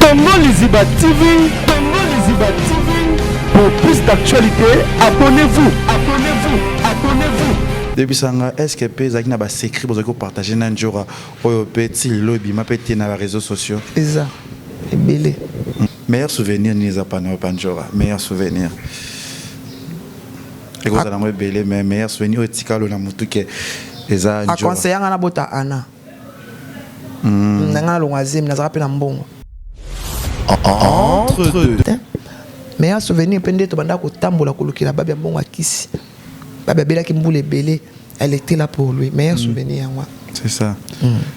Congo Liziba TV, Congo Liziba TV. Pour plus d'actualités, abonnez-vous, abonnez-vous, abonnez-vous. Yebisa est-ce que mpe ezalaki na basecret bozalaki kopartage na Njora oyo mpe ti lelo ebima mpe te na baréseaux sociaux? Eza ebele. Meilleur souvenir nini eza pana oyo pa Njora? Meilleur souvenir ekozala yango ebele, mais meilleur souvenir oyo etikalo na motu ke eza Njora? Aconseille nga nabota ana na nga nalongwa zemi, nazalaka mpe na mbongo. Entre deux. Te. Meilleur souvenir mpe nde tobanda kotambola kolukela babi ya mbongo ya kisi. Babi abelaki mbula ebele, elle était là pour lui. Meilleur souvenir yango wana. C'est ça.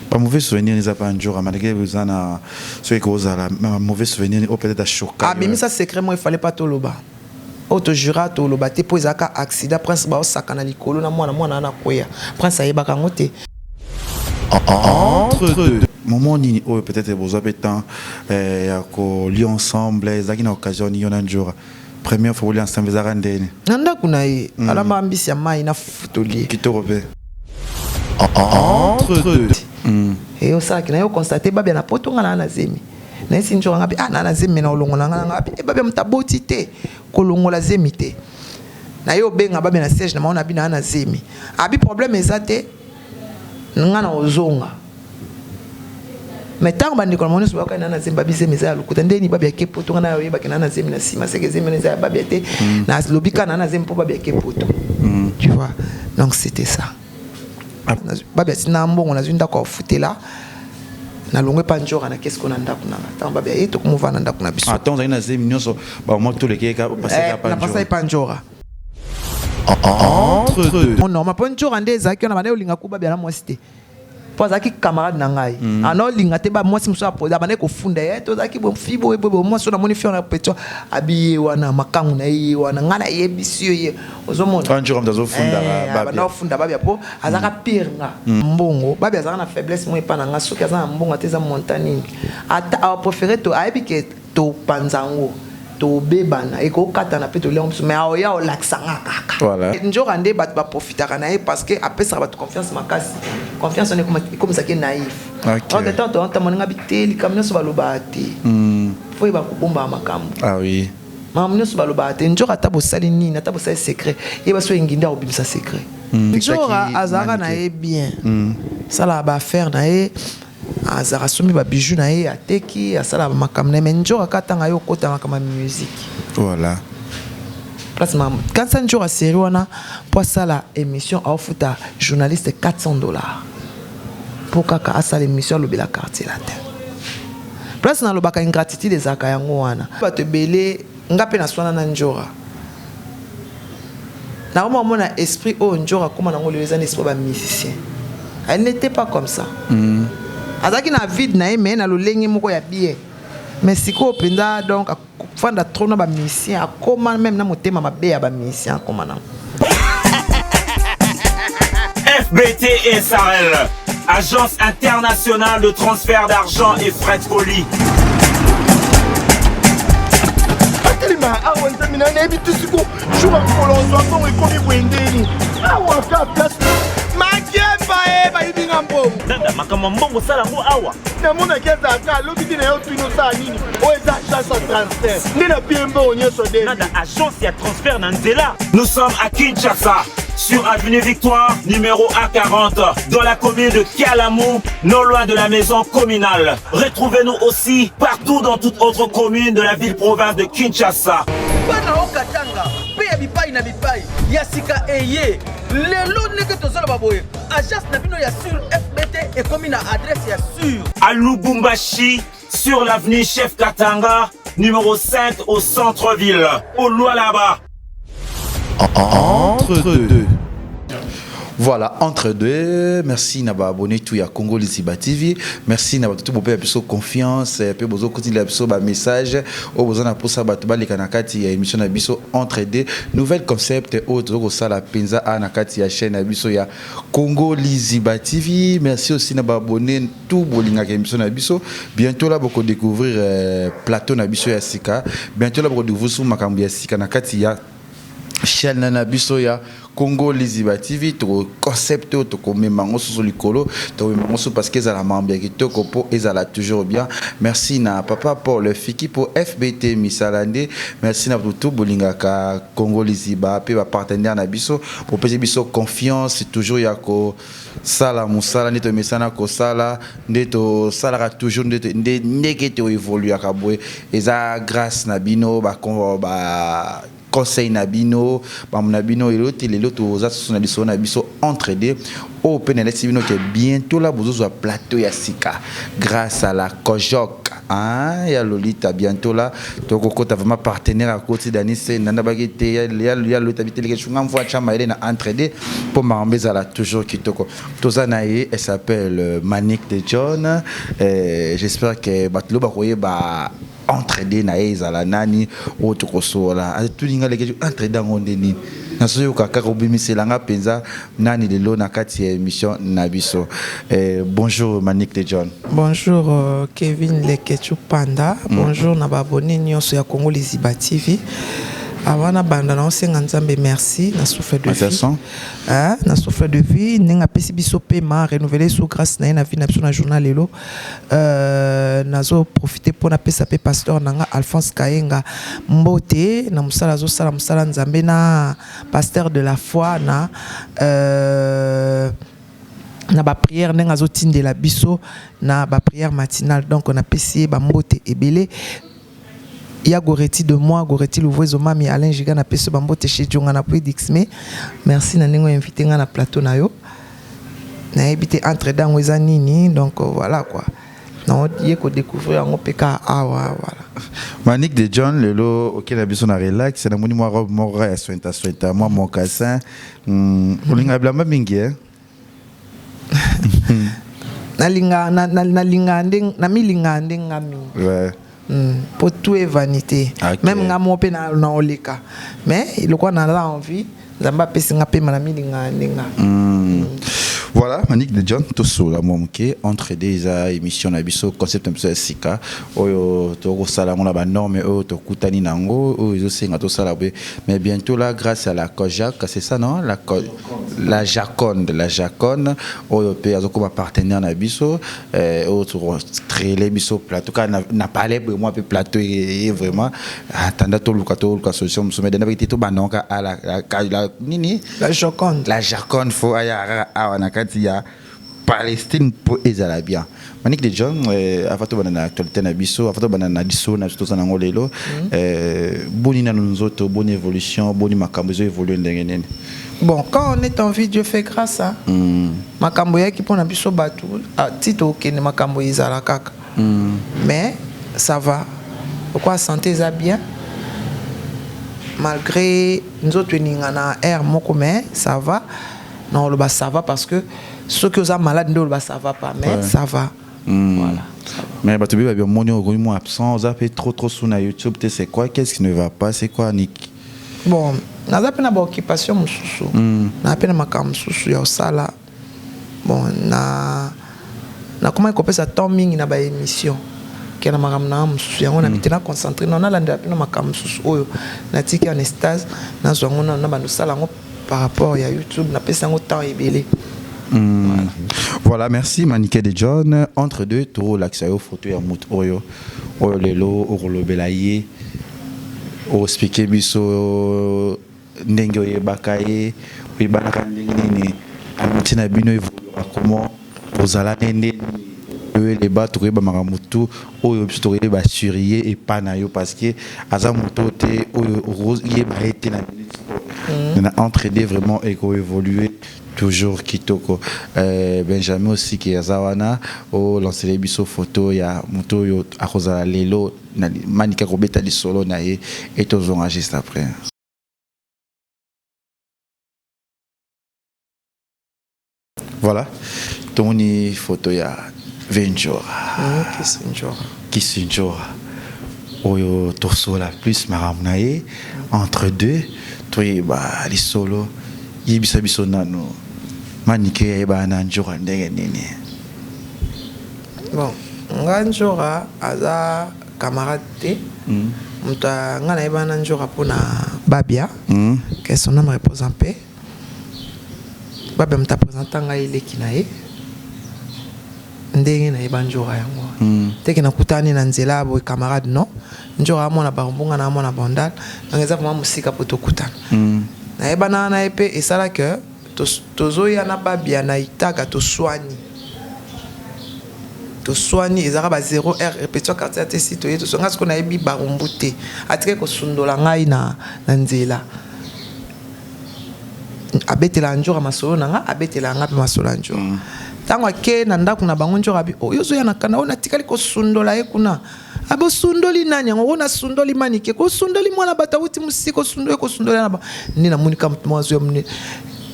Ba mauvais souvenir eza pa Njora, malgré eza na soki kozala mauvais souvenir oyo peut-être achoka? Abimisa secret moko, efale pas toloba oyo tojura toloba te, mpo ezalaka accident. Prince baosaka na likolo na mwana, mwana wana akweya, Prince ayebaka yango te. Entre deux. Moment nini oyo peut-être bozwa mpe temps ya kolia ensemble? Ezalaki na occasion nini yo na Njora première fois bolia ensemble? Ezalaka ndeni? Na ndako na ye, alambaka mbisi ya mai na futolie. Kitoko mpe. Entre deux. E osalaki na ye oconstate babia na poto, nga naa na zemi, nayesi Nzoka nga mpe ah, naa na zemi me na olongola nga na nga mpe babia moto aboti te, kolongola zemi te. Na ye obenga babia na siège na bango na bi naa na zemi, abi problème eza te, nga na ozonga. Mais ntango bandeko na bango nyonso bayokani naa na zemi, babi zemi eza ya lokuta. Ndeni babia ke poto, nga na oyebaki naa na zemi na nsima seke zemi wana eza ya babia te. Nalobi kaka naa na zemi mpo babia ke poto, tu vois? Donc c'était ça. Babia tina mbongo, nazwi ndako ya kofutela, nalongwe epa Njora na kesi ko na ndako nanga. Ntango babia ye, tokomova na ndako na biso. Ntango ozalaki na zemi nyonso, bamwa toleki na pasa epa Njora. Entre deux. Normal, mpo Njora nde ezalaki wana, banda olinga ku babia na mwasi te, mpo azalaki camarade na ngai. Ana olinga te ba mwasi mosusu abandaki kofunda ye, tozalaki boye, fi boye boye, mwasi oyo namoni fi wana petit abi ye wana makangu na ye, ye wana ngai nayebisi yo ye, ozomona? Njora moto azofundaka? Banda ofunda babia mpo azalaka pire nga mbongo. Babia azalaka na faiblesse mo epa na nga, soki aza na mbongo ate eza montant nini ata apréféré to ayebi ke topanza yango, tobebana, ekokatana mpe tolia biso, mais aoya olakisa nga kaka. Nzoka nde bato baprofitaka na ye parce que apesaka bato confiance makasi. Confiance wana ekomisaki naïf. Ok, ntango toantamona nga bi te, likambo nyonso balobaka te, fo yeba kobombaka makambo. Ah oui. Makambo nyonso balobaka te. Nzoka ata bosali nini, ata bosali secret, yeba so engi nde akobimisa secret. Nzoka azalaka na ye bien, asalaka baaffaire na ye, azalaka asombi babiju na ye, ateki, asalaka makambo na ye, mais nzoka kaka ntango aye okota makambo ya musique. Place kanisa nzoka série wana mpo asala émission, aofuta journaliste 400 $ mpo kaka asala émission alobela Quartier Latin. Place nalobaka ingratitude ezalaka yango wana. Bato ebele, nga mpe naswana na Njora, nakoma komona esprit oyo Njora akóma nango lelo eza na esprit ya bamusicien. Elle n'était pas comme ça. Azalaki na vide na ye, mais na lolenge moko ya bien, mais sikoyo mpenza donc akofanda trop na bamusicien, akóma même na motema mabe ya bamusicien, akóma nango. FBT SARL, Agence internationale de transfert d'argent et frais de colis. Atelema awa, nzambe na nayebi te siko jour ya mokolo ozwa mbongo ekomi boye ndeni awa ka place makemba e bayibi nga mbongo. Nanda, makambo ya mbongo osala yango awa. Namonaki ezalaka alobi te na yo, tuni osala nini, oyo eza agence ya transfert nde napie mbongo nyonso de. Nanda, agence ya transfert na nzela. Nous sommes à Kinshasa, sur avenue Victoire, numéro A40, dans la commune de Kalamu, non loin de la maison communale. Retrouvez-nous aussi partout dans toute autre commune de la ville-province de Kinshasa. Bana okatanga mpe ya bipai na bipai ya sika eye lelo ndenge tozoloba boye, agence na bino ya sur FBT ekomi na adresse ya sur. À Lubumbashi, sur l'avenue Chef Katanga, numéro 5 au centre-ville, au Lualaba. Entre deux. Voilà, entre deux. Merci na ba abonné tout ya Congo Liziba TV. Merci na tout bope biso confiance pe bozo continuer biso ba message o bozo na posa bato baleka na kati ya émission na biso entre deux. Nouvelle concept oyo tozo kosala penza a na kati ya chaîne na biso ya Congo Liziba TV. Merci aussi na ba abonné tout bolingaka émission na biso. Bientôt là boko découvrir plateau na biso ya sika. Bientôt là boko découvrir sur makambo ya sika na kati ya. Chaîne na biso ya Congo Liziba TV, toko concept oyo tokomema yango susu likolo, tokomema yango susu parce que ezala makambo ya kitoko mpo ezala toujours bien. Merci na papa Paul Fiki mpo FBT misala nde. Merci na bato tout bolingaka Congo Liziba mpe ba partenaire na biso, bopesi biso confiance toujours ya kosala mosala nde tomesana kosala, nde tosalaka toujours, nde ndenge toevoluaka boye. Eza grâce na bino ba ba conseil na bino, bambo na bino. Elelo te, lelo toza susu na lisolo na biso entre deux oyo mpe nalesi bino ke bientôt la bozozwa plateau ya sika grâce à la Kojok, hein, ya Lolita. Bientôt là tokokota vraiment partenaire akoti Dani se nanda baki te ya Lolita biteleke shunga mvua chama ele na entre deux mpo makambo ezala toujours kitoko. Toza na ye, elle s'appelle Manick de John. J'espère que bato lo bakoyeba entre deux na ye ezala nani oyo tokosola. Atuninga leke entre deux yango nde nini, nazoyoka kaka obimiselanga mpenza nani lelo na kati ya émission na biso. Bonjour Manick de John. Bonjour Kevin Lekechu Panda. Bonjour na baabonnés nyonso ya Congo Liziba TV. Avant na banda, na osenga Nzambe merci na souffle de vie. Hein, na souffle de vie ndenge apesi biso pema, renouveler sous grâce na ye na vie na biso na journal lelo. Nazo profiter mpo napesa mpe pasteur na nga Alphonse Kayenga mbote na mosala azosala, mosala Nzambe, na pasteur de la foi na baprière ndenge azotindela biso na baprière matinale. Donc napesi ye bambote ebele. Ya Goreti de moi, Goreti Louvoizo, mami Alain Giga, napesi yo bambote chez Djonga na Pui Dixme. Merci na ndenge oinvite nga na plateau na yo. Nayebi te entre dango eza nini, donc voilà quoi, naye kodécouvrir yango mpe kaka awa, voilà. Manick de John, lelo okenda biso na relax, namoni mwa robe moko ya swenta swenta, mwa mocassin. Olingaka bilamba mingi, eh? Nalinga nde, namilingaka nde nga mingi. Po tout est vanité. Même nga moko mpe na oleka, mais lokola naza envie, Nzambe apesi nga pema, na milingaka nde nga. Voilà, Manick de John, tosola mwa moke. Entre deux eza émission na biso, concept na biso ya sika oyo tokosala yango na banorme oyo tokutani na yango, oyo ezosenga tosala boye. Mais bientôt là, grâce à la Kojak, c'est ça non, la Jaconde, la Jaconde oyo mpe azokoma partenaire na biso, oyo tokotrele biso plateau kaka na palais boye, mwa mpe plateau ye vraiment atanda. Toluka solution mosusu, mais dana te, tobanda ngo kaka la nini. La Joconde. La Jaconde, fo aya kaka awa na kati ya Palestine mpo ezala bien. Manick de John, avant tobanda na actualité na biso, avant tobanda na lisolo na biso toza nango lelo, boni nanu nzoto, boni évolution, boni makambo ezo évolue ndenge nini? Bon, quand on est en vie, Dieu fait grâce, hein? Makambo eyaki mpona biso bato, ti tokende, makambo ezala kaka. Mais ça va, pourquoi santé eza bien malgré nzoto eninga na air moko, mais ça va. Na oloba ça va parce que soki oza malade nde oloba ça va pas, mais ça va. Voilà, ça va. Mais bato be babi omoni okomi mwa absent, oza mpe trop trop su na YouTube te. C'est quoi? Qu'est-ce qui ne va pas? C'est quoi, Nick? Bon, naza mpe na baoccupation mosusu, naza mpe na makambo mosusu ya kosala. Bon, na nakomaki kopesa temps mingi na baémission ke na makambo na nga mosusu. Yango nabi te, na concentre na nalandela mpe na makambo mosusu oyo natiki en stase. Nazwa yango nano na bando osala yango par rapport ya YouTube, napesi yango temps ebele. Voilà. Voilà, merci Maniké de John. Entre deux, tolakisa yo photo ya moto oyo oyo lelo okolobela ye, oexplike biso ndenge oyebaka ye, oyebanaka ndenge nini, amitié na bino evoluaka comment, ozala ne nde nini oyeleba. Tokoyeba makambo tu oyo biso tokoyeba sur ye epa na yo, parce que aza moto te oyo okoyeba ye te na minute oyo. Na entre deux vraiment ekoévolue toujours kitoko. Benjamin aussi ke aza wana, olancele biso photo ya moto oyo akozala lelo na Manika kobeta lisolo na ye e tozonga juste après. Voilà, tomoni photo ya Venjora. Kisinjora. Kisinjora oyo tosola plus makambo na ye. Entre deux, toyeba lisolo, yebisa biso nano Manike yayebana na Njora ndenge nini? Bon, nga Njora aza camarade te. Moto nga nayebana na Njora mpona Babia, que son âme repose en paix. Babia moto apresenta ngai eleki na ye, ndenge nayeba Njora yango teke nakutani na nzela boye, camarade. Non, Njora amona Barumbu, nga na amona Bandal, donc eza vraiment mosika mpo tokutana. Nayebana na ye mpe esala ke tozoya na Babia na Itaga, toswani, toswani, ezalaka ba 0 heure, répétition quartier te. Si toye, tosonga sikoyo, nayebi Barumbu te, atiki kosundola ngai na nzela. Abetela Njora masolo na nga, abetela nga mpe masolo ya Njora. Ntango ake na ndako na bango, Njora abi: "Oyo ozoya na kanda oyo, natikali kosundola ye kuna." Abi: "Osundoli nani yango?" "Oyo nasundoli Manike." "Kosundoli mwana bato awuti mosika, osundoli, kosundoli na ba nde." Namoni ka motu moko azoya monene: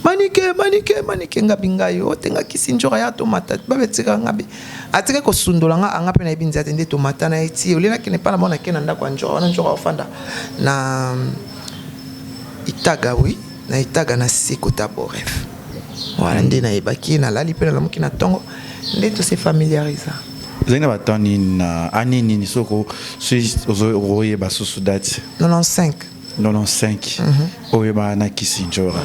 "Manike, Manike, Manike!" Ngabi: "Ngai otengakisi Njora ya tomata." Babetika ngabi atikali kosundola nga, anga mpe nayebi nzela te. Nde tomata na ye ti olelaki na epa na bango. Nake na ndako ya Njora wana. Njora ofanda na Itaga, oui, na Itaga, na se kota Boref. Voilà nde nayebaki ye. Nalali mpe nalamuki na ntongo, nde tose familiarisa. Ezalaki na batemps nini, na année nini, soko soki ozoyeba susu date? 95. 95 oyebana na Kisi Njora.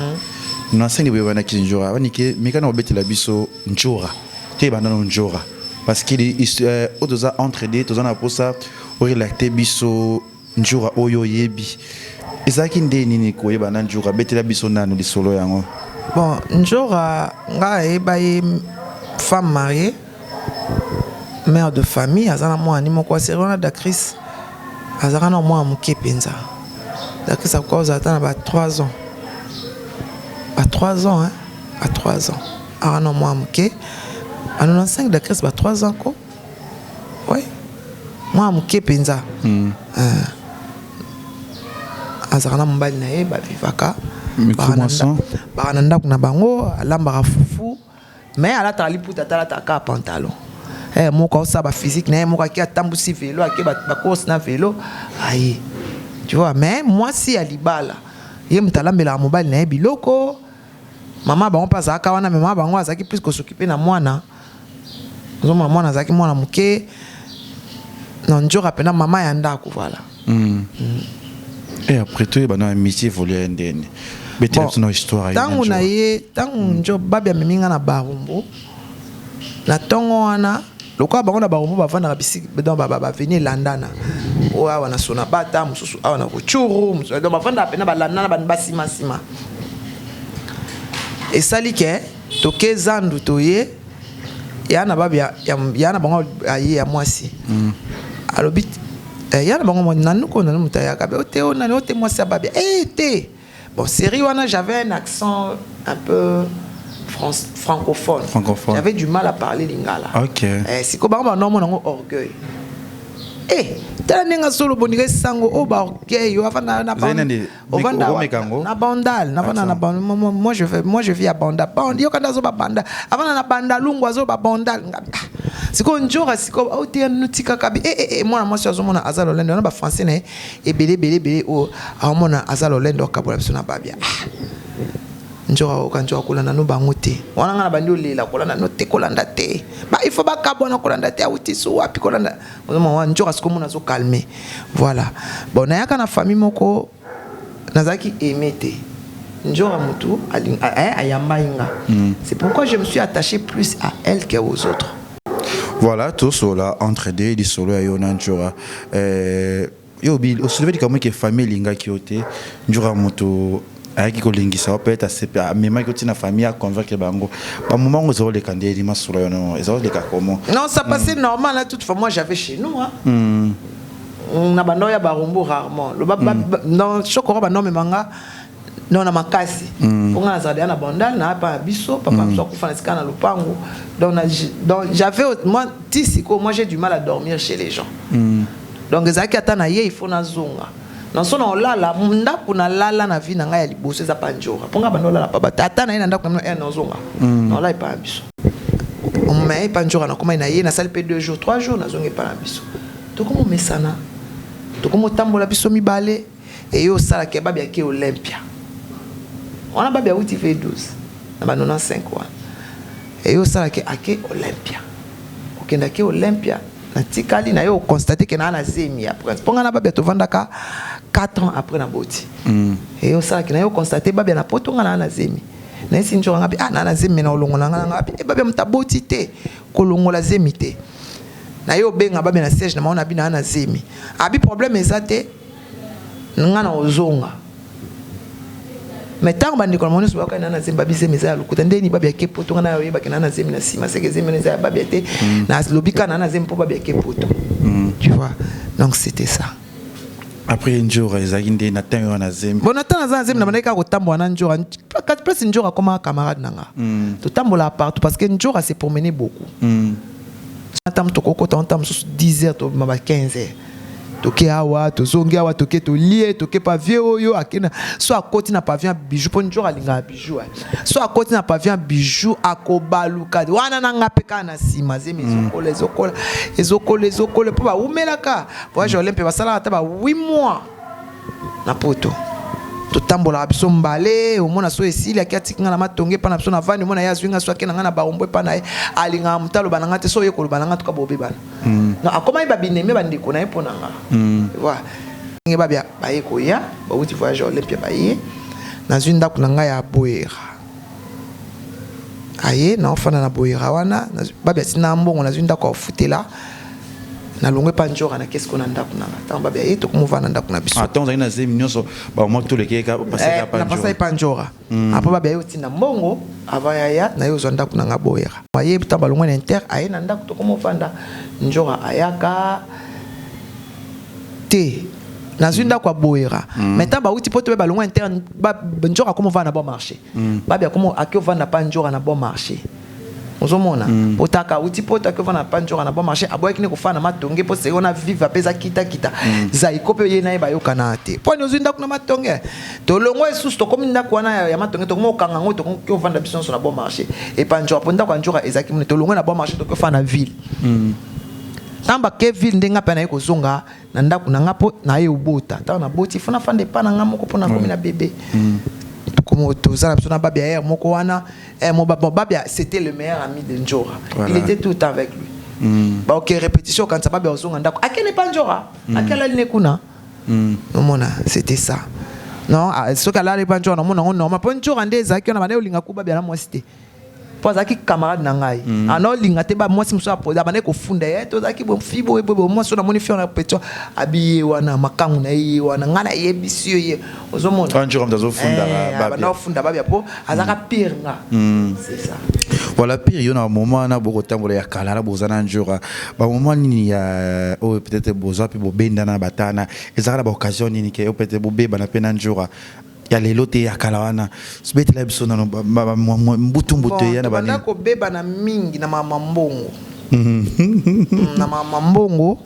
95 boyebana na Kisi Njora. Wanike meka na kobetela biso Njora, toyeba nano Njora, parce que oyo toza entre deux, toza na mposa orelate biso Njora oyo oyebi. Ezalaki nde nini koyeba na Njora? Betela biso nano lisolo yango. Bon, Njora, nga ayeba ye femme mariée, mère de famille, aza na mwana ni moko aseri wana. Dacris azalaka na mwana moke mpenza. Dacris akoka kozala ata na ba 3 ans, ba 3 ans, hein? Ba 3 ans, aka na mwana moke. A 95, Dacris ba 3 ans ko, ouais, mwana moke mpenza. Azalaka na mobali na ye, bavivaka baka na ndako na bango. Alambaka fufu, mais alataka liputa ate, alataka kaka pantalon. Moko aosala baphysique na ye, moko ake atambusi vélo, ake bacourse na vélo aye, tu vois. Mais mwasi ya libala, ye moto alambelaka mobali na ye biloko. Mama bango mpe azalaka wana, mais mama bango azalaki plus kos'occuper na mwana. Ozomona, mwana azalaki mwana moke na Nzoka mpena mama ya ndako, voilà. Et après, toyeba na amitié évolue ya ndeni. Betela biso na histoire. Ntango na ye, ntango njo babi amemi nga na Barumbu na ntongo wana, lokola bango na Barumbu bavandaka bisika, donc baveni elandana, oyo awa na sona bata mosusu, awa na Rutshuru, donc bavandaka mpena balandana basima nsima. Esali ke toke zandu, toye ya na babi ya na bango, aye ya mwasi alobi ya na bango nanuko nanu moto ayaka be ote o nani ote mwasi ya babi e te. Bon, série wana, j'avais un accent un peu francophone. Francophone. J'avais du mal à parler lingala. Siko bango banomona yango orgueil. Eh, tala ndenge azoloba ondika esango oyo baorgueil oyo avanda na na Bandal, navanda na, moi je vis à Bandal. Band yoka nde azoba Bandal, avanda na Bandalungu, azoba Bandal. Sikoyo Njoka sikoyo oteya nutikaka bi e mwana mwasi azomona aza lolendo wana, bafrançais na ye ebele ebele ebele oyo aomona aza lolendo, akabola biso na Babia. Nzoka oyoka nzoka kolanda no bango te wana. Nga na bandi olela kolanda no te, kolanda te, ba il faut bakabwana, kolanda te, awuti so wapi, kolanda ozomona nzoka sikoyo mona azocalmer, voilà. Bon, nayaka na famille moko, nazalaki aimé te. Nzoka motu ayambai nga, c'est pourquoi je me suis attaché plus à elle que aux autres. Voilà, tosola entre deux lisolo ya yo na Nzoka. Yo bi osoulever likambo ke famille elingaki yo te. Nzoka moto ayaki kolingisa yo, peut-être amemaki yo ntina famille, aconvaincre bango. Bamoma yango ezoleka ndeni? Masolo yo no ezoleka comment? Non, ça passait normal, hein. Toutefois, moi j'avais chez nous, hein. Na bando ya Barumbu rarement loba non sokoro bando memanga non na makasi mpo nga nazala deya na Bandal na pa ya biso. Papa biso akufa na esika na lopango. Donc j'avais, moi, ti sikoyo, moi j'ai du mal à dormir chez les gens. Donc ezalaki ata na ye, il faut nazonga na so na olala ndako. Nalala na vie na ngai ya liboso eza pa Njora, mpo ngai bando olala pa bato. Ata na ye na ndako na bino ere, nazonga naolala epa na biso. Mais epa Njora nakomai na ye, nasali mpe 2 jours, 3 jours, nazonga epa na biso. Tokomomesana, tokomotambola biso mibale. Eye osalaka babi ake Olympia wana, babi awuti V12 na ba 95 wana. Eye osalaka ake Olympia, kokende ake Olympia. Natikali na ye oconstater ke naa na zemi ya prince, mpo ngai na Babia tovandaka 4 ans après na boti. E osalaki na ye oconstater Babia na poto, ngai naa na zemi. Nayesi Njora nga bi: "Ah, naa na zemi me na olongola ngai na ngai." Abi: "E Babia, moto aboti te, kolongola zemi te." Na ye obenga Babia na siège na bango, na bi naa na zemi. Abi: "Problème eza te, nga na ozonga." Mais ntango bandeko na bango nyonso bayokani naa na zemi, babi zemi eza ya lokuta. Ndeni Babia ke poto, nga na oyebaki naa na zemi na nsima seke zemi wana eza ya Babia te. Nalobi kaka naa na zemi mpo Babia ke poto, tu vois? Donc c'était ça. Après Njora, ezalaki nde na ntango wana zemi? Bon, na ntango naza na zemi, na bandaki kaka kotambola na Njora. Kati place Njora akoma camarade na nga, totambola partout parce que Njora s'est promené beaucoup. Ntango tokokota, ntango mosusu 10 heures, tobima ba 15 heures, toke awa, tozongi awa, toke tolie, toke pavillon oyo akenda. So akoti na pavillon bijou, mpo Njora alingaka bijou, eh. So akoti na pavillon bijou, akobaluka wana na nga mpe kaka na nsima. Zemi ezokola, ezokola, ezokola, ezokola, mpo bawumelaka voyage Olympe, basalaka ata ba 8 mois na poto. Totambolaka biso mbale, omona so esili, aki atiki nga na matonge epa na biso na vandi. Omona ye azwi nga, so ake na nga na barombo epa na ye. Alingaka moto aloba na nga te. So oye koloba na nga, tuka bobebana. Non, akomaki babinemi bandeko na ye mpo na nga. Voilà, ndenge Babia baye koya, bauti voyage Olympia, baye, nazwi ndako na ngai ya Boyera. Aye, naofanda na Boyera wana. Babia atinda mbongo, nazwi ndako ya kofutela, nalongwe epa Njora na kesko na ndako na nga. Ntango Babia ye, tokomovanda na ndako na biso. Ah, ntango ozalaki na zemi nyonso, bamwa tolekeka. Na pasa epa Njora. Après Babia ye otinda mbongo avant yaya na ye ozwa ndako na nga Boyera. Aye, ntango balongwe na inter, aye na ndako, tokomovanda. Njora ayaka te, nazwi ndako ya Boyera. Mais ntango bauti po tobe balongwa inter, Njora akomovanda na Bon Marché. Babia komo aki ovanda pa Njora na Bon Marché. Ozomona, po taka auti poto, aki ovanda pa Njora na Bon Marché. Aboyaki ne kofanda na matonge mpo seko na vive ape eza kitakita. Zaiko mpe ye na ye bayokana te. Mpo ani ozwi ndako na matonge? Tolongwa lisusu, tokomi ndako wana ya matonge, tokomi okanga yango, tokoki ovanda biso nyonso na Bon Marché epa Njora, mpo ndako ya Njora ezalaki mone. Tolongwe na Bon Marché, tokoki ofanda na ville. Ntango bake ville, nde nga mpe naye kozonga na ndako na nga mpo naye obota. Ntango naboti, fo nafanda epa na nga moko mpo nakomi na bebe. Tokomo toza na biso na Babia ere moko wana. Bon, Babia, c'était le meilleur ami de Njora. Il était tout le temps avec lui. Ba ok, répétition, quand ça, Babia ozonga ndako, akende pa Njora, akela ne kuna. Omona, c'était ça. Non, ah, soki alali pa Njora, namona yango normal, mpo Njora nde ezalaki wana. Bande olinga ku Babia na mwasi te, mpo azalaki camarade na ngai. Ana olinga te mwasi mosusu abandaki kofunda ye. Tozalaki boye, fi boye boye, mwasi oyo namoni fi wana petit abi ye wana makangu na ye, ye wana ngai nayebisi yo ye. Ozomona? Njora moto azofundaka. Babia banda ofunda Babia mpo azalaka pire nga, c'est ça. Voilà, pire yo na moment wana bokotambola ya kala na boza na Njora, bamoment nini ya oyo peut-être bozwa mpe bobendana batana? Ezalaka na baoccasion nini ke oyo peut-être bobebana mpe na Njora ya lelo te, ya kala wana? Betela biso nano mbutu mbutu eya na banini. Kobebana mingi na mama mbongo, na mama mbongo.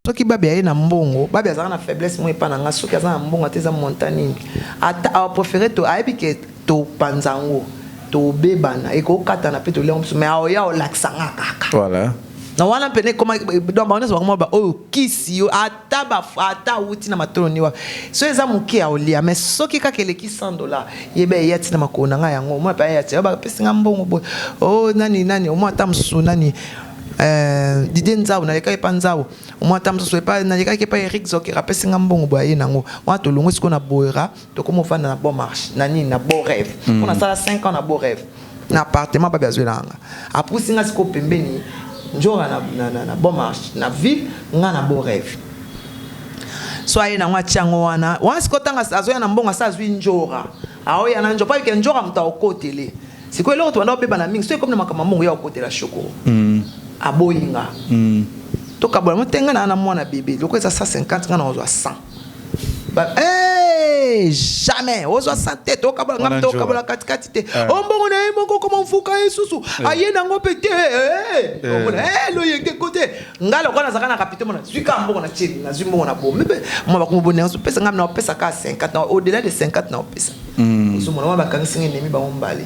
Soki Babi aye na mbongo, Babi azalaka na faiblesse moko epa na nga. Soki aza na mbongo, ata eza montant nini, ata apréféré to ayebi ke topanza yango, tobebana, ekokatana mpe tolia biso, mais aoya olakisa nga kaka. Na wana mpene ekoma, donc bango nyonso bakoma ba oyo kisi yo, ata ata awuti na matolo ni wapi, so eza moke aolia. Mais soki kaka eleki 100 $, yeba eya ntina makolo na ngai yango. Omona mpe aya ti bapesi nga mbongo boye, o nani nani, omona ata mosusu nani, Didie Nzau, nalekaki epa Nzau. Omona ata mosusu epa nalekaki epa Eric Zoker, apesi nga mbongo boye, aye nango wana. Tolongwe sikoyo na Boyera, tokoma ofanda na Bon Marché, na nini, na Beau Rêve, mpo nasala 5 ans na Beau Rêve na appartement. Babi azwelaka nga, apusi nga sikoyo pembeni. Njora na Bon Marché na ville, nga na Beau Rêve. So aye nango, atia yango wana wana. Sikoyo ntango azoya na mbongo, asa azwi Njora, aoya na Njora mpo ayeke Njora moto aokotele. Sikoyo eloko tobanda kobebana mingi, so ekomi na makambo ya mbongo, ya kokotela shokoro, aboyi nga. Tokabola mo te, nga na mwana bebe loko eza 150, nga na ozwa 100. Hey, jamais ozwa 100 te, tokabola nga, tokabola katikati te. O mbongo na ye moko koma mfuka ye susu, aye nango mpe te. Loyenge kote nga lokola nazalaka na kapite, mona zwi kaka mbongo na tieli, nazwi mbongo na bomi mwa bakomobonde yango, opesa nga na opesa kaka 50, au delà de 50 na opesa. Ozomona wana bakangisi nga enemi bango mbale.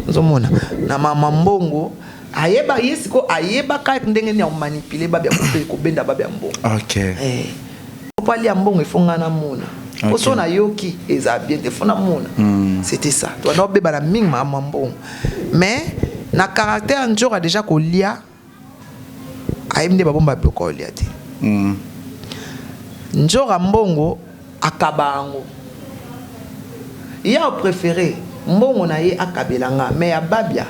Ozomona, na mama mbongo ayeba ye sikoyo, ayebaka ndenge nini ya komanipuler Babia, kobenda Babia mbongo. Po alia mbongo, ifo nga namona, po so nayoki eza bien te, fo namona. C'était ça, tobanda kobebana mingi makambo ya mbongo. Mais na caractère Njora, déjà kolia. Ayebi nde babomba biloko olia te. Nzora mbongo akaba yango. Ye apréféré mbongo na ye akabela nga, mais ya Babia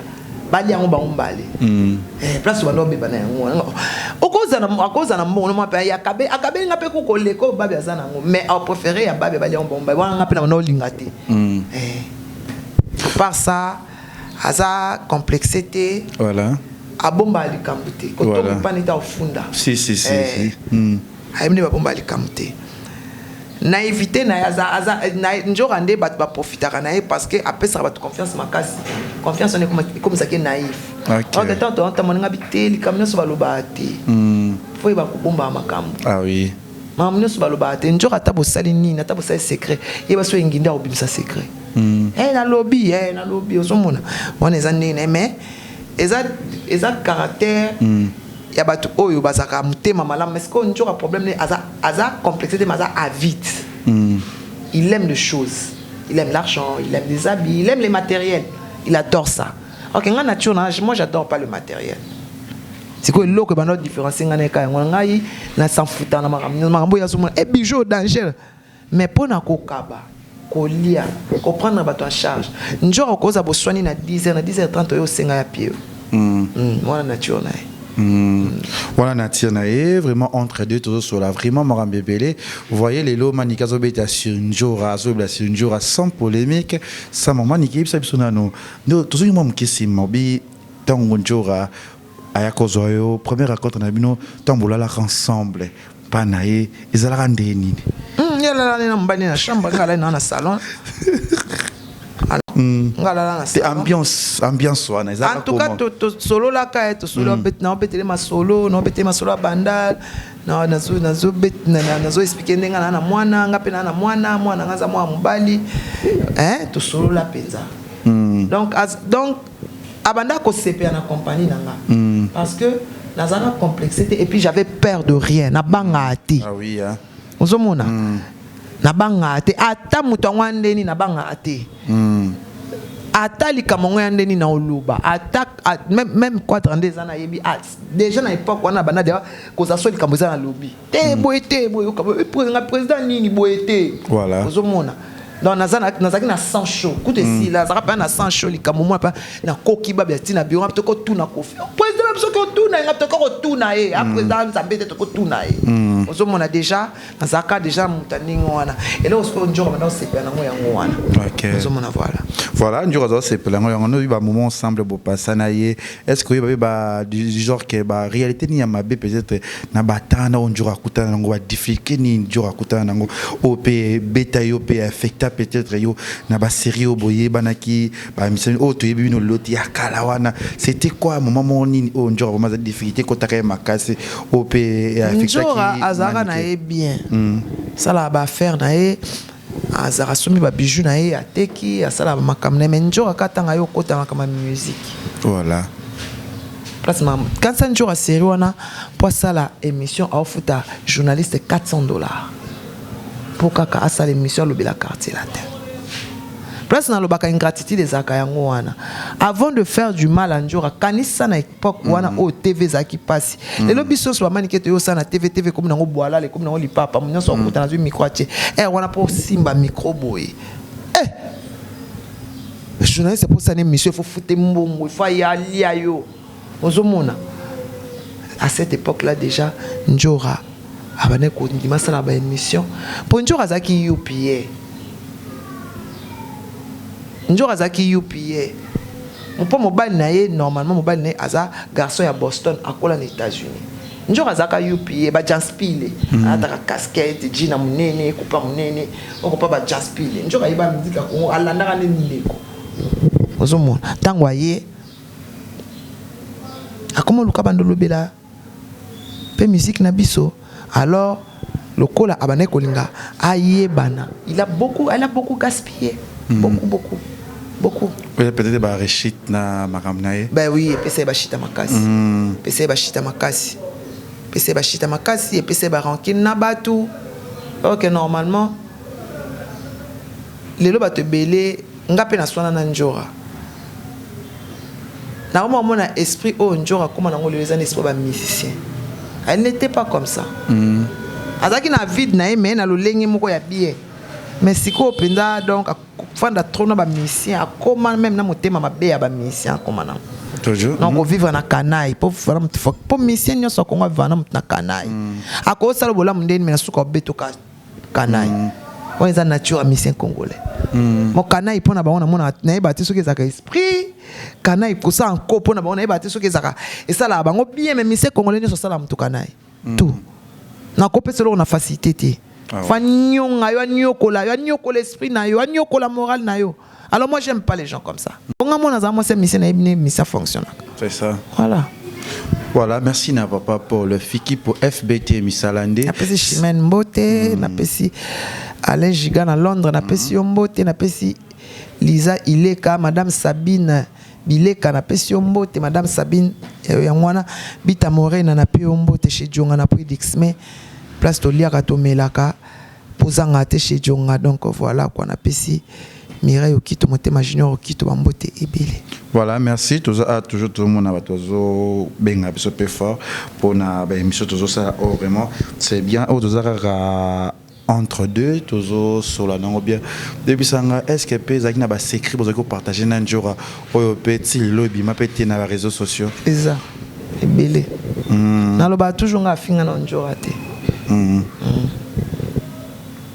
balia yango bango mbale. Eh, place bando babeba na yango, akozala na mbongo noma mpe akabeli nga mpe kukoleka oyo Babia aza nango, mais apréféré ya Babia balia yango bango mbale. Wana nga mpe na bando olinga te. Eh. À part ça, aza complexe te. Abomba likambo te. Kotonga mpa neti afunda. Si si si. Eh. Si. Ayebi nde babomba likambo te. Naïveté na ye aza nzoka nde bato baprofitaka na ye, parce que apesaka bato confiance makasi. Confiance wana ekomisaki naïf. Ok, ntango toantamona nga bi te, likambo nyonso balobaka te. Fo yeba kobombaka makambo. Ah oui. Makambo nyonso balobaka te. Nzoka ata bosali nini, ata bosali secret, yeba so engi nde akobimisa secret. Eh, nalobi, eh, nalobi. Ozomona wana eza ndenge na ye, mais eza caractère ya bato oyo bazalaka motema malamu. Mais sikoyo nzoka problème ne aza complexe te, mais aza avide. Il aime les choses, il aime l'argent, il aime les habits, il aime les matériels, il adore ça. Ok, nga nature na moi, j'adore pas le matériel. Sikoyo eloko ebanda différencier nga na eka yango, ngai nasanfuta na makambo nyonso, makambo oyo azomona e bijou danger, mais mpo na kokaba, kolia, koprendre bato en charge. Nzoka koza boswani na 10 heures, na 10 heures 30 oyo osenga ya pie. Wana nature na ye. Wana nature na ye vraiment. Entre deux, tozosola vraiment makambo ebele. Vous voyez, lelo Manike azobeta sur Njora, azobela sur Njora sans polémique, sans mama. Manike, yebisa biso nano, tozongi mwa moke nsima. Obi ntango Njora aya kozwa yo, première rencontre na bino, ntango bolalaka ensemble mpa na ye, ezalaka nde nini? Ye alala na mobali na chambre, nga alali na salon. Nga alala na te salon. Ambiance wana En ezalaka tout cas, comment? Tosololaka ye, tosolo, naobetele masolo, naobetele masolo ya Bandal, nazo expliquer ndenge naa na mwana, nga mpe naa na mwana, mwana nga aza mwana mobali. Eh, tosolola mpenza. Donc abanda kosepela na compagnie na nga, parce que nazalaka complexe te et puis j'avais peur de rien, nabangaka te. Ah oui, hein. Ozomona, nabangaka te. Ata moto yango andeni, nabangaka te. Ata likambo yango ya ndeni na oloba, ata même cadre nde eza, nayebi. Ah, déjà na époque wana banda deja kozala so likambo eza na lobi te, boye te, boye yoka, boye, nga président nini, boye te. Ozomona, donc nazalaki na sang chaud kutu. Esila azalaka mpe na sang chaud. Likambo mwana mpe nakoki babia ntina biro, tokotuna Kofi président na biso, kotuna ye nga, tokoki kotuna ye a président Nzambe te, tokotuna ye. Ozomona, déjà nazalaka déjà moto ya ndenge wana. Eloko sikoyo nzoka banda kosepela nango yango wana. Ozomona, voilà. Voilà, nzoka aza kosepela yango yango. Noyebi bamoment ensemble bopasa na ye, est ce que oyeba ba du genre ke baréalité nini ya mabe peut-être na batana oyo nzoka akutana nango, badifficulté nini nzoka akutana nango oyo mpe ebeta yo mpe affecta peut-être yo na basérie oyo boyebanaki, bamisani oyo toyebi bino lelo ti ya kala wana? C'était quoi, moment moko nini oyo nzoka vraiment aza difficulté ekotaka ye makasi oyo mpe Nzora azalaka na ye bien, asalaka baaffaire na ye, azalaka asombi babiju na ye, ateki, asalaka makambo na ye. Mais nzoka kaka ntango aye okota makambo ya musique, place kanisa nzoka série wana, mpo asala émission aofuta journaliste 400 $, mpo kaka asala émission alobela Quartier Latin. Place nalobaka ingratitude ezalaka yango wana. Avant de faire du mal à Nzora, kanisa na époque wana oyo TV ezalaki mpasi. Lelo biso nyonso bamanike toyo osala na TV. TV ekomi nango bwalala, ekomi nango lipapa, mo nyonso akuta nazwi micro atie ere wana mpo osimba micro boye. Eh, journaliste, mpo osala émission, il faut fute mbongo, il faut aya alia yo. Ozomona, à cette époque là déjà Njora abandaki kondima asala baémission, mpo Njora azalaki UPA. Njora azalaki UPA mpo mobali na ye, normalement mobali na ye aza garçon ya Boston, akola na États-Unis. Njora azalaka UPA, bajanspile, alataka casquette jean na monene, ekopa monene, okopa bajanspile. Njora ayeba miziki ya Kongo, alandaka nde ndeko. Ozomona, ntango aye akoma oluka bando olobela mpe musique na biso. Alors lokola abandaki kolinga ayebana, il a beaucoup gaspillé, beaucoup, beaucoup, beaucoup. Peut-être barechite na makambo na ye. Ben oui, epesa ye bashita makasi, epesa ye bashita makasi, epesa ye bashita makasi, epesa ye barancune na bato. Ok, normalement lelo bato ebele, nga mpe naswana na Njora. Nakoma komona esprit oyo Njora akóma nango lelo eza na esprit ya bamusicien. Elle n'était pas comme ça. Azalaki na vide na ye, mais na lolenge moko ya bien. Mais sikoyo mpenza, donc akofanda trop na bamusicien, akoma même na motema mabe ya bamusicien, akoma nango. Toujours. Donc ovivre na kanayi po vana motu, po musicien nyonso akongo avivre na motu na kanayi. Akosala bolamu ndeni, me na suka obetoka kanayi. Wana eza nature ya musicien congolais. Mo kanayi mpo na bango, namona, nayeba te soki ezalaka esprit kanayi kosala nko mpo na bango, nayeba te soki ezalaka, esalaka bango bien. Mais musicien congolais nyonso asalaka motu kanayi tout. Nakopesa eloko na facilité te. Fa nyonga yo, anyokola yo, anyokola esprit na yo, anyokola moral na yo. Alors moi, j'aime pas les gens comme ça. Bonga mona aza mwasi ya musicien, nayebi ne musicien fonctionnaka. C'est ça. Voilà. Voilà, merci na papa Paul Fiki pour FBT Misalande. Napesi Chimene mbote, napesi Alain Giga na Londres, napesi yo mbote, napesi Liza Ileka, madame Sabine Bileka, napesi yo mbote, madame Sabine yango wana Bita Morena, nape yo mbote chez Djonga na Prix place toliaka, tomelaka, pozanga te chez Djonga. Donc voilà quoi, napesi Mireille Okito, Motema Junior Okito, bambote ebele. Voilà, merci. Toujours, ah, toujours tout le monde a tozo benga biso pe fort pour na ba émission tozo ça. Oh, vraiment, c'est bien. Oh, tozo kaka entre deux, tozo sola nango bien. Depuis sanga, est-ce que pe ezalaki na ba secret bozaki kopartage na Njora oyo pe ti lelo ebima pe te na ba réseaux sociaux? Eza ebele. Nalobaka toujours, nga afinga na Njora te.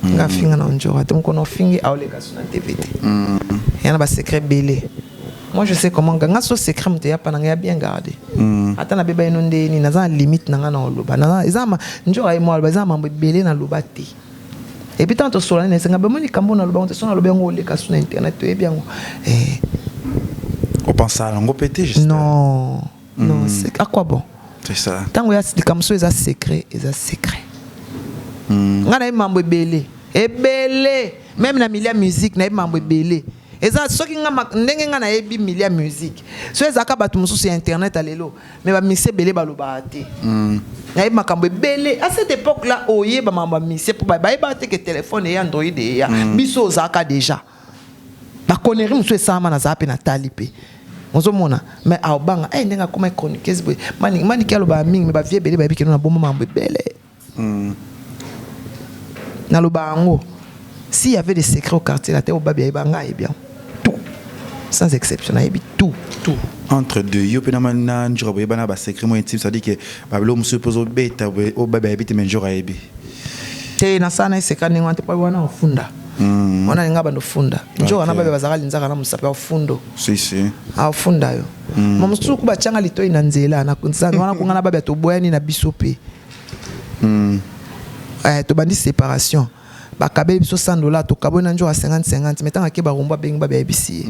Nga afinga na Njora te. Mokolo ofingi, aoleka so na TV te. Ya na basecret ebele. Moi, je sais comment. Nga so secret moto ya pa na nga ya bien gardé. Ata nabeba ino ndeni, naza na limite na nga na oloba. Eza Njora ye mo aloba, eza na mambo ebele naloba te. Et puis tant tosola nini, esenga bamoni likambo naloba yango te. So naloba yango, oleka so na internet, toyebi yango. Eh. Opensa yango pe te, j'espère. Non, non, c'est à quoi bon? C'est ça. Ntango ya likambo so eza secret, eza secret. Nga nayebi mambo ebele ebele, même na milieu ya musique nayebi mambo ebele. Eza soki nga ndenge nga nayebi milieu ya musique, so ezalaka bato mosusu ya internet ya lelo, mais bamusicien ebele balobaka te. Nayebi makambo ebele. À cette époque là, oyeba makambo ya musicien mpo bayebaka te ke telefone eya, Android eya. Biso ozalaka déjà baconnerie mosusu esalama, nazala mpe natali mpe ozomona, mais aobanga ndenge akoma chroniqueuse boye. Maniki alobaka mingi, mais bavie ebele bayebi keno na boma mambo ebele. Naloba yango, s'il y avait des secrets au quartier la te, obabi ayeba, nga ayebi yango tout sans exception, nayebi tout, tout. Entre deux, yo mpe na Njora boyebana basecret mo intime, c'est-à-dire que babilo mosusu mpe ozobeta boye oyo babi ayebi te, mais Njora ayebi? Te, nasala na eseka ndenge wana te, po wana ofunda wana alinga bando funda nzoka na babe bazalaka linzaka na mosapi, aofundo. Si si. Aofunda yo. Ma mosusu ku batianga litoi na nzela na wana kunga na babe, toboyani na biso mpe. Eh, tobandi séparation, bakabeli biso 100 dollar, tokaboli na nzoka 50 50. Mais ntango ake barumbu, abengi babe, ayebisi ye.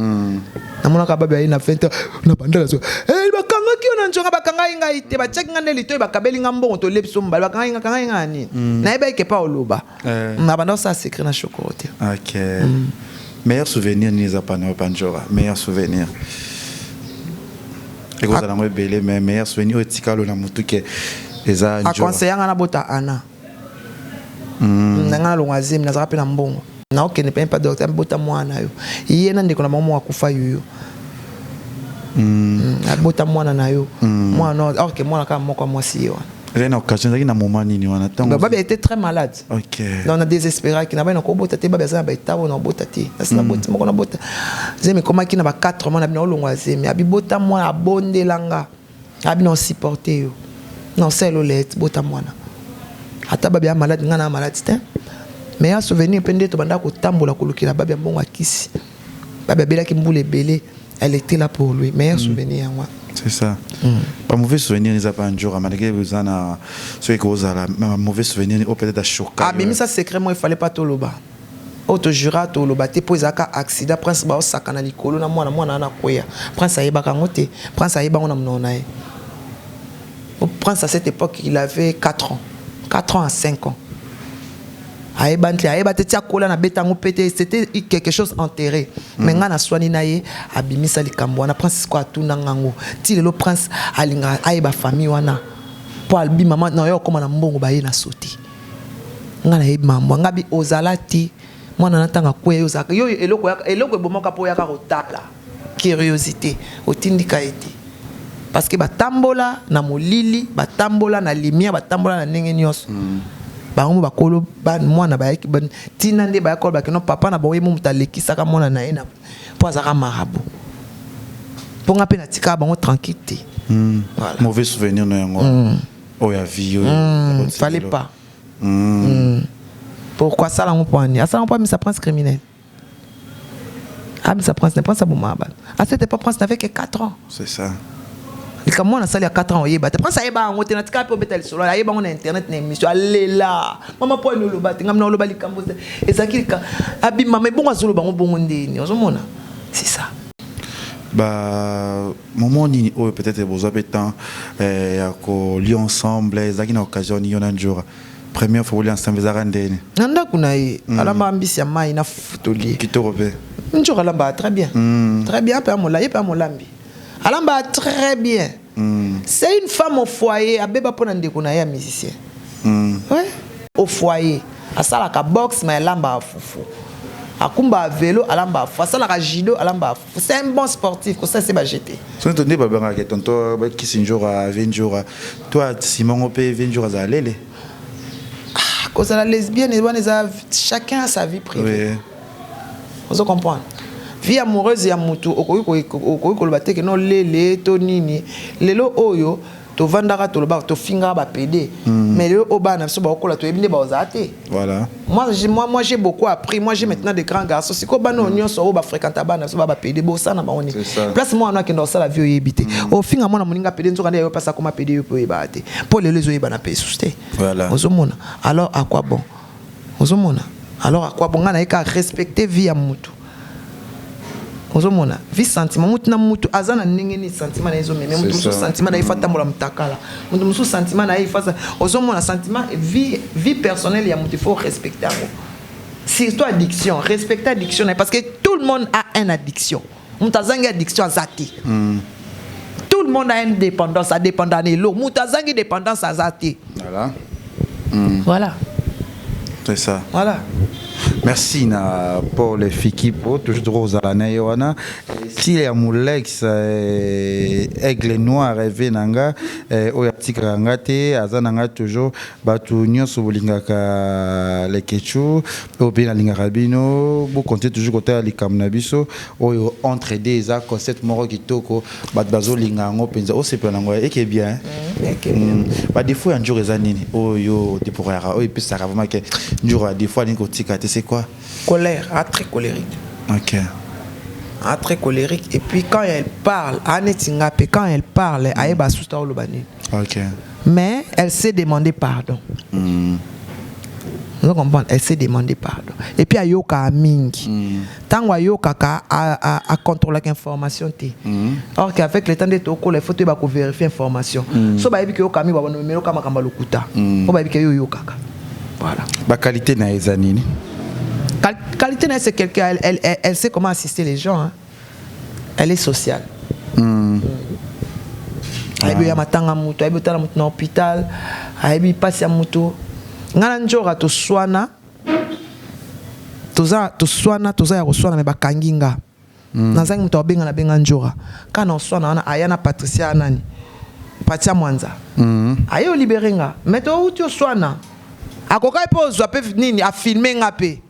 Namonaka babe aye na 20 heures na bandala so. Eh, bakangaki yo na nzonga, bakangaki ngai te, batiaki nga nde litoi, bakabeli nga mbongo, tolie biso mobali. Bakangaki nga, kangaki nga na nini? Nayebaki ke pa oloba. Na banda osala secret na Shokoro te. Ok, meilleur souvenir nini eza pana yo pa Njora? Meilleur souvenir ekozala yango ebele, mais meilleur souvenir oyo etikalo na motu ke eza Njora? Aconseille nga nabota ana na nga nalongwa zemi, nazalaka mpe na mbongo, naokende mpe mpa docteur, abota mwana yo ye na ndeko na bango moko akufa yoyo. Abota mwana na yo, mwana or ke mwana kaka moko ya mwasi ye wana. Ezali na occasion, ezalaki na moment nini wana ntango? Babi était très malade. Donc na désespéraki, na bai nakobota te, babi aza na baetabo, na obota te, nasi naboti moko, nabota zemi ekomaki na ba 4 mois, na bino olongwa zemi, abibota mwana, abondelanga, abi na osupporte yo na osala olete, bota mwana ata babi ya malade, nga na malade te. Mais ya souvenir mpe nde tobanda kotambola kolukela babi ya mbongo ya kisi, babi abelaki mbula ebele, elle était là pour lui. Meilleur souvenir yango wana. C'est ça. Ba mauvais souvenir eza pa Njora, malgré eza na soki kozala ma mauvais souvenir oyo peut-être achoka? Abimisa secret mo efale pas toloba, oyo tojura toloba te, mpo ezalaka accident. Prince baosaka na likolo na mwana, mwana wana akweya, Prince ayebaka yango te. Prince ayeba yango na monoko na ye. Prince à cette époque, il avait 4 ans, 4 ans à 5 ans. Ayeba te, ayeba te ti akola na beta yango mpe te. C'était quelque chose enterré, mais ngai naswani na ye, abimisa likambo wana. Prince sikoyo atunanga yango ti lelo. Prince alingaka ayeba famille wana, mpo alobi mama na yo akóma na mbongo, baye na sote. Ngai nayebi mambo nga bi ozala te mwana na ntango akweya, yo ozalaka yo eloko eloko ebomaka mpo oyaka kotala, curiosité otindika ye te. Parce que batambola na molili, batambola na lumière, batambola na ndenge nyonso. Bango mo bakolo mwana bayaki ntina nde bayaki koloba keno papa na bango ye mo moto alekisaka mwana na ye mpo azalaka marabout. Mpo nga mpe natikaka bango tranquille te. Voilà. Mauvais souvenir na yango oyo ya vie oyo. Fallait pas. Pourquoi asala yango? Mpo ani asala yango? Mpo amisa Prince criminel, amisa Prince ne Prince abomaka bato. À cette époque, Prince n'avait que 4 ans. C'est ça. Likambo mwana asali ya 4 ans, oyeba te. Prince ayeba yango te. Natika mpe obeta lisolo, ayeba yango na internet, na émission. Alela: "Mama, mpo ani oloba te?" Ngam na oloba likambo ezalaki abimama ebongo, azoloba yango bongo ndeni ozomona. C'est ça. Ba moment nini oyo peut-être bozwa mpe temps ya kolia ensemble? Ezalaki na occasion nini yo na Njora première fois bolia ensemble? Ezalaka ndeni? Na ndako na ye. Alambaka mbisi ya mai na futolie. Kitoko mpe. Njoka alambaka très bien, très bien mpe amola ye mpe amolambi, alambaka très bien. C'est une femme au foyer, abeba mpo na ndeko na ye ya musicien. Ouais. Au foyer asalaka boxe, mais alambaka fufu, akumbaka vélo, alambaka fufu, asalaka judo, alambaka fufu. C'est un bon sportif, kosala se bajete. Soki to nde babengaka tonto bakisi Njora, ve Njora to simongo mpe ve Njora azala lele. Kozala lesbienne wana eza, chacun a sa vie privée. Ozo comprendre? Vie amoureuse ya mutu, okoki koloba te ke no lele to nini. Lelo oyo tovandaka, toloba, tofingaka bapédés, mais lelo oyo bana na biso bakokola, toyebi nde bazala te. Voilà. Moi, j'ai beaucoup appris. Moi, j'ai maintenant des grands garçons. Sikoyo bana oyo nyonso oyo bafréquenta, bana na biso ba bapédés, bosala na bango nini? C'est ça. Place mwana akenda kosala vie, oyebi te. Ofinga mwana moninga pédé, nzoka nde yayo mpasi akoma pédé, yo mpe oyebaka te, mpo lelo ezoyebana mpe esusu te. Voilà. Ozomona? Alors à quoi bon? Ozomona? Alors à quoi bon? Ngai nayeka respecter vie ya mutu. Ozomona, vie, sentiment, mutu na mutu aza na ndenge nini sentiment na ye ezomeme. Mutu mosusu, sentiment na ye fa tambola mutakala. Mutu mosusu, sentiment na ye fa. Ozomona, sentiment, vie personnelle ya mutu, il faut respecter yango, surtout addiction. Respecter addiction na ye, parce que tout le monde a une addiction. Mutu azangi addiction aza te. Tout le monde a une dépendance, adépendant na eloko. Mutu azangi dépendance aza te. Voilà. Voilà. C'est ça. Voilà. Merci na Paul Fikipo, toujours ozala na ye wana. Style ya Molex, aigle noir eve na nga, oyo atikaka nga te, aza na nga toujours. Bato nyonso bolingaka Lekechu, oyo mpe nalingaka bino, bokontinue toujours kotala likambo na biso oyo entre deux. Eza concept moko kitoko, bato bazolinga yango mpenza, osepela nango eke bien. Badéfauts ya Njoro eza nini oyo déploraka, oyo epesaka vraiment ke Njoro ya défaut alingi kotika te? C'est quoi? Colère, ah, très colérique. Ah, très colérique. Et puis quand elle parle, aneti nga mpe, quand elle parle, ayeba suta oloba nini. Mais elle sait demander pardon. Ozo comprendre? Elle sait demander pardon. Et puis ayokaka mingi. Ntango ayokaka, acontrôlaka information te. Or qu'avec le temps nde tokola, il faut toyeba kovérifier information. So bayebi ke yoka mingi, babanomeli makambo ya lokuta, po bayebi ke yo oyokaka. Voilà. Baqualité na ye eza nini? Qualité na ye, c'est quelqu'un, elle sait comment assister les gens, hein. Elle est sociale. Ayebi oya matanga moto, ayebi otala moto na hôpital, ayebi mpasi ya moto. Ngai na Njora toswana, toza toswana, toza ya koswana, me bakangi nga. Nazangi moto abenga, nabenga Njora kaka na oswana wana, aya na Patricia, nani, Patricia Mwanza. Aye olibérer nga, mais touti oswana, akokaki mpe ozwa mpe nini, afilme nga mpe.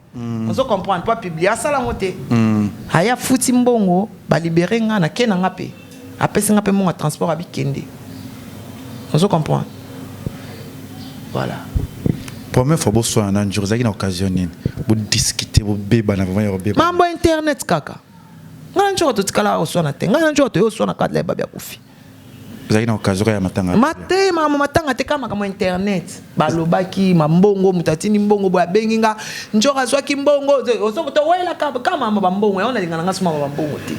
Ozo comprendre? Mpo apublier, asala yango te. Aye afuti mbongo, balibérer nga, nake na nga mpe apesi nga mpe mbongo ya transport, abikende. Ozo comprendre? Voilà. Première fois boswana na Njoro, ezalaki na occasion nini? Bodiscute, bobebana vraiment ya kobebana? Mambo ya internet kaka. Ngai na Njoro totikala koswana te. Ngai na Njoro toye oswana kaka ya babi akufi. Ezalaki na occasion kaka ya matanga? Mate, makambo matanga te, kaka makambo ya internet. Balobaki mambongo, moto atindi mbongo boye, abengi nga, Njoro azwaki mbongo, towelaka kaka makambo bambongo yango. Nalinga na nga so makambo bambongo te.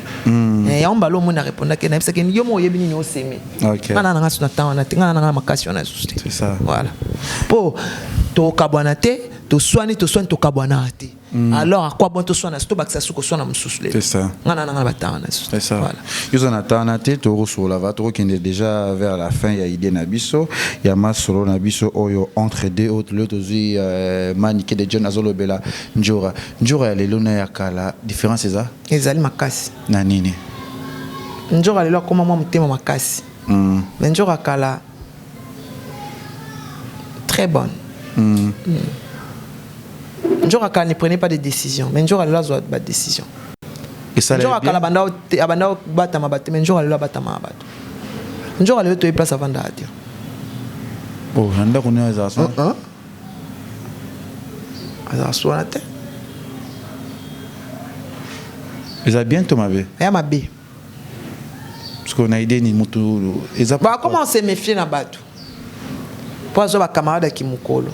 Yango mbala omoi na répondaki, nayebisaki yo mo oyebi nini oseme. Nga na nga so na temps wana te, nga na nga na makasi wana lisusu te. C'est ça. Voilà, mpo tokabwana te. Toswani, toswani, tokabwana te. Alors à quoi bon toswana? So tobakisa su koswana mosusu lelo. C'est ça. Nga na nga na batanga na lisusu. C'est ça. Voilà. Yo na tana te, tokosola va, tokokende déjà vers la fin ya idée na biso, ya masolo na biso oyo entre deux autres. Le tozwi Manike de John azolobela Njora. Njora ya lelo na ya kala, différence eza? Ezali makasi. Na nini? Nzoka lelo akóma mwa motema makasi. Mais Ndjora kala très bonne. Ndjora kala ne prenait pas de décision, mais Ndjora lelo azwa ba décision. Ndjora kala abanda abanda batama bato, mais Ndjora lelo abatama bato. Ndjora lelo toyebi place avandaka te. Oh, na ndako nayo azala so. Azala so wana te. Eza bien to mabe? Ya mabe. Parce que na idée ni mutu eza. Ba comment se méfier na bato? Po azwa ba camarade ya kimukolo.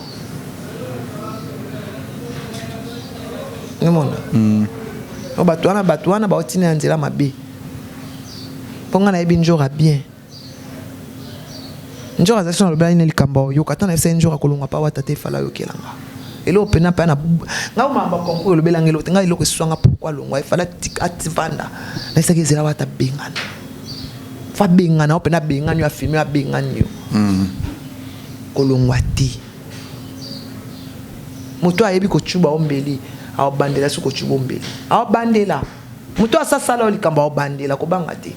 Nomona. O bato wana, bato wana baotina ya nzela mabe. Mpo nga nayebi Ndjora bien. Ndjora azali so nalobelaki ne likambo oyoka ata nayebisa ye Ndjora kolongwa pa wata te efala ayokela nga. Eloko mpena mpe na nga omamba concours elobelanga eloko te, nga eloko eswanga pourquoi alongwa efala ativanda. Nayebisaki ezela wata bengana. Fa bengana yo mpena abengani yo afilme yo abengani yo. Kolongwa te. Moto ayebi kochuba o mbeli, aobandela so kochuba o mbeli. Aobandela. Moto asasala yo likambo aobandela kobanga te.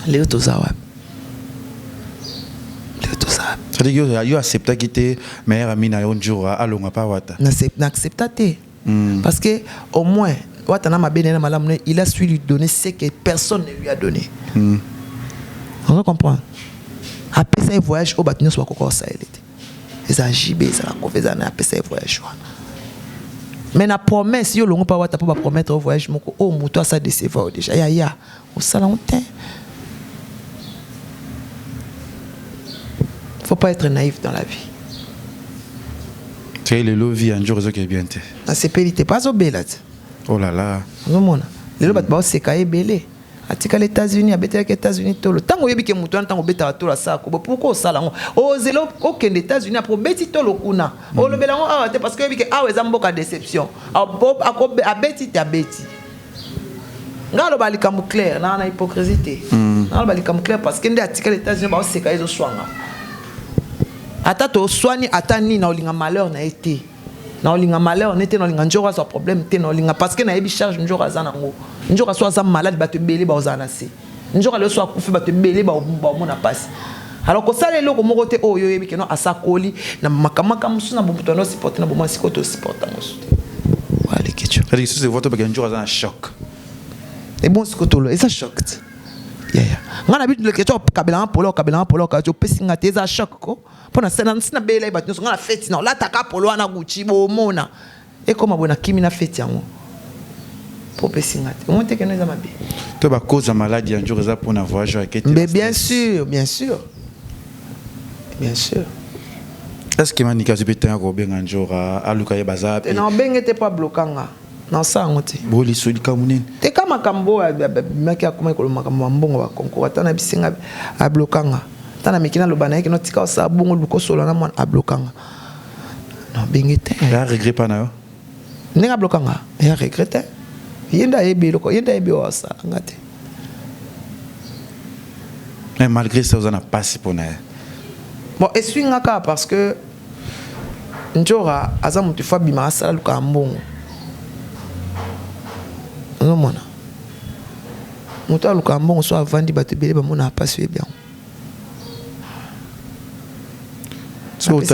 Lelo toza wapi? Lelo toza wapi? C'est-à-dire que yo acceptaki te meilleur ami na yo Ndjora alonga pa wata. Na accepta te. Parce que au moins wata na mabe na malamu ne, il a su lui donner ce que personne ne lui a donné. On comprend. Apesa ye voyage oyo bato nyonso bakoka kosalela te. Eza JB, ezala kofa, ezala na apesa ye voyage wana. Mais na promesse yo longo pa wata po ba promettre au voyage moko oyo moto asa décevoir déjà. Ya ya, osala ngo te. Faut pas être naïf dans la vie. C'est lelo vie ya Ndjora ezoki bien te. Nasepeli te, pas obela te. Oh là là. Ozomona. Lelo bato baoseka ye ebele. Atikala États-Unis, abetelaki États-Unis tolo. Ntango oyebi ke moto wana ntango obetaka tolo asala kobo, pourquoi osala yango? Ozela okende États-Unis après obeti tolo kuna. Olobela yango awa te parce que oyebi ke awa eza mboka déception. Abeti te abeti. Nga aloba likambo clair, na na hypocrisie te. Nga aloba likambo clair parce que nde atikala États-Unis baoseka ye ezoswanga. Ata toswani ata nini na olinga malheur na ye te. Na olinga malheur ne te, na olinga Ndjora azwa problème te, na olinga parce que nayebi charge Ndjora aza nango. Ndjora so aza malade bato ebele baozala na se. Ndjora lelo so akufi bato ebele baomona pasi. Alors kosala eloko moko te oyo oyebi ke non asakoli na makamaka mosusu na bomoto wana osupporte na bomoi sikoyo tosupporte yango su te. Voilà les questions. C'est-à-dire que si c'est votre Ndjora aza na choc. Et bon sikoyo tolo eza choc te. Yeah. Nga na bitu le question okabelanga polo okabelanga polo okabelanga opesi nga te eza choc ko. Mpo na sena nsi na bela ye bato nyonso nga na feti na olataka polo wana Gucci bomona ekoma boye na kimi na feti yango mpo opesi nga te omoni te keno eza mabe. To ba cause ya maladie ya Ndjora eza mpona voyage oyo aketi. Mais bien sûr, bien sûr. Bien sûr. Est-ce que Manika azwi mpe ntango ya kobenga Ndjora aluka ye baza Te na obenge te mpo abloka nga. Na osala yango te. Boliso likambo nini? Te ka makambo oyo abimaki akomaki koloba makambo ya mbongo ba concours ata na bisenga abloka nga. Ata na meki naloba na ye keno tika osala bongo luka osolola na mwana abloka nga. Na obenge te. Ya regret pa na yo? Ndenge abloka nga, ya regret te. Ye nde ayebi eloko, ye nde ayebi oyo asala nga te. Mais malgré ça oza na pasi mpo na ye. Bon, esui nga kaka parce que Ndjora aza moto ifo abima asala luka mbongo. Ozomona? Moto aluka mbongo so avandi bato ebele bamonaka pasi oyebi yango.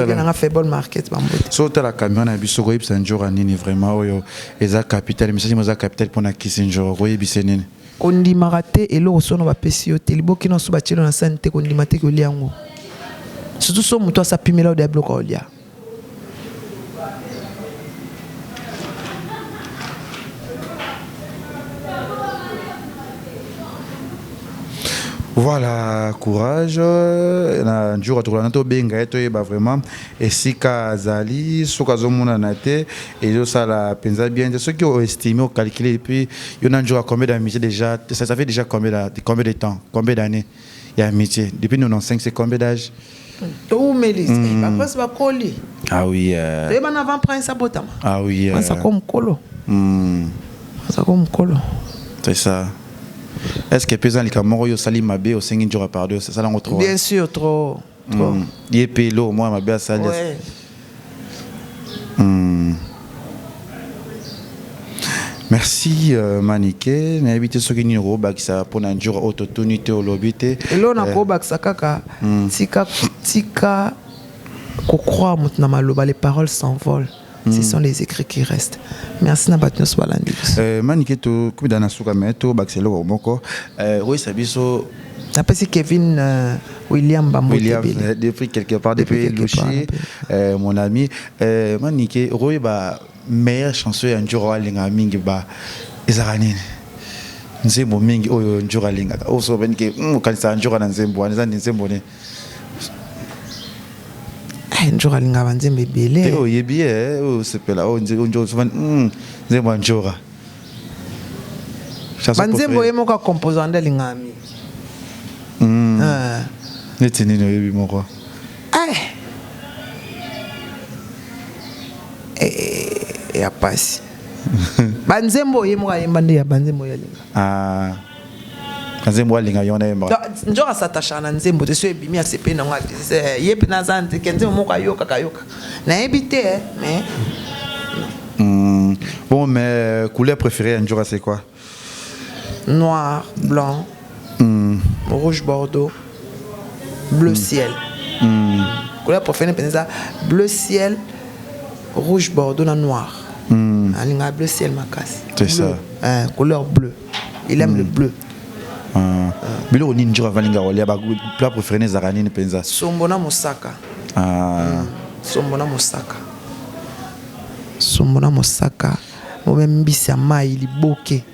Nanga faible market bambote. So otala caméra na biso koyebisa Ndjora nini vraiment oyo eza capital message mo eza capital mpona kisi Ndjora koyebisa nini? Kondimaka te eloko sono bapesi yo te liboki nyonso batielo na sani te kondima te kolia yango surtout so moto asapimela odeya biloko olia. Voilà, courage. Na Ndjora tokolanda tobenga ye toyeba vraiment esika azali soki azomonana te ezosala mpenza bien te soki oestime ocalcule et puis yo na Ndjora combien d'amitié déjà ça, ça fait déjà combien de, combien de temps combien d'années ya amitié depuis 95 c'est combien d'âge? Toumeli baprince bakoli. Ah oui toyebana avant prince abotama. Ah oui prince ako mokolo. Prince ako mokolo. C'est ça. Est-ce que pesa likambo moko oyo osali mabe osengi Ndjora pardon osala yango trop? Bien sûr, trop. Trop. Ye mpe eloko moko ya mabe asali. Ouais. Merci euh, Manike, nayebi te soki nini okobakisa mpo na njora oyo totuni te olobi te. Eloko nakobakisa kaka tika tika kocroire moto na maloba, les paroles s'envolent. Ce sont les écrits qui restent. Merci na bato nyonso balandi biso. Euh, Manike tokomida na suka me tobakisa eloko moko euh, oyesa biso. Napesi Kevin William Bambo. William, depuis quelque part, depuis, depuis Luchi, mon ami. Manike, okoyeba meilleure chanson ya Njoro alingaka mingi ba ezalaka nini? Nzembo mingi oyo Njoro alingaka. Oyo so benike okanisaka Njoro na nzembo wana eza nzembo nini? Njoro alingaka banzembo ebele. Te oyebi ye oyo osepela oyo Njoro souvent nzembo ya Njora. Banzembo ye moko akomposa nde alingaka mingi. Neti nini oyebi moko? Ya pasi. Banzembo ye moko ayemba nde ya banzembo oyo alinga. Ah. Nzembo alinga yo na yemba. Nzoka asatachaka na nzembo te, so ebimi asepeli nango, ye mpe naza ke nzembo moko ayokaka yoka nayebi te, mais Bon, mais couleur préférée ya Njora, c'est quoi? Noir, blanc, rouge bordeaux, bleu ciel. Couleur préférée mpenza bleu ciel, rouge bordeaux na noir. Alingaka bleu ciel makasi. C'est ça. Hein, couleur bleu. Il aime le bleu. Ah. Biloko nini Njora avalinga kolia, ba plat préféré ezalaka nini mpenza? Sombo na mosaka. Ah. Sombo na mosaka. Sombo na mosaka. Mome mbisi ya mai liboke.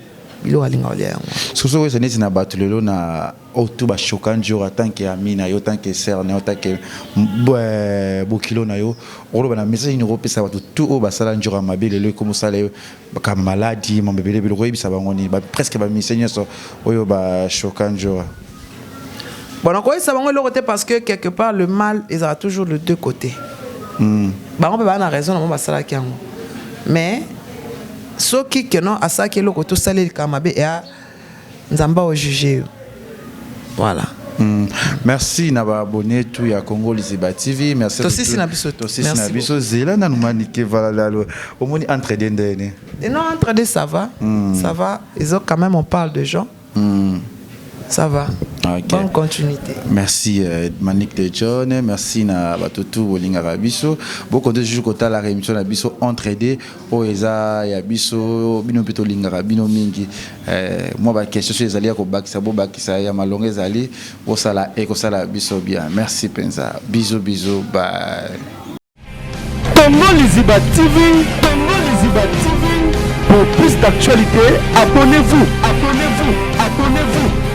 Biloko alinga kolia yango. Soki oyesa neti na bato lelo na oyo tu bashoka Njora tant que ami na yo, tant que sœur na yo, tant que bokilo na yo, okoloba na message nini okopesa bato tu oyo basala Njora mabe lelo ekomi osala ye ka maladi mambo ebele ebele, okoyebisa bango nini? Presque bamise nyonso oyo bashoka Njora. Bon, nakoyebisa bango eloko te parce que quelque part le mal ezala toujours le deux côtés. Bango mpe baa na raison na bango basalaki yango, mais soki keno asalaki eloko tosala elika mabe eya Nzambe aojuge yo, voilà. Merci na ba abonné tout ya Congo Liziba TV. Merci. Tosisi na biso. Tosisi na biso zela nanu Manike valala omoni entre deux ndene. Et non, entre deux ça va. Ça va. Ils ont quand même, on parle de gens. Ça va. Okay. Bonne continuité. Merci Manick de John, merci na batutu bolingaka biso. Beaucoup de jours kotala émission na biso entre deux oyo eza ya biso bino mpe tolingaka bino mingi. Mwa ba question so ezali ya kobakisa, bobakisa ya malonga ezali bosala ekosala biso bien. Merci penza. Bisous bisous, bye. Congo Liziba TV, Congo Liziba TV. Pour plus d'actualités, abonnez-vous, abonnez-vous, abonnez-vous.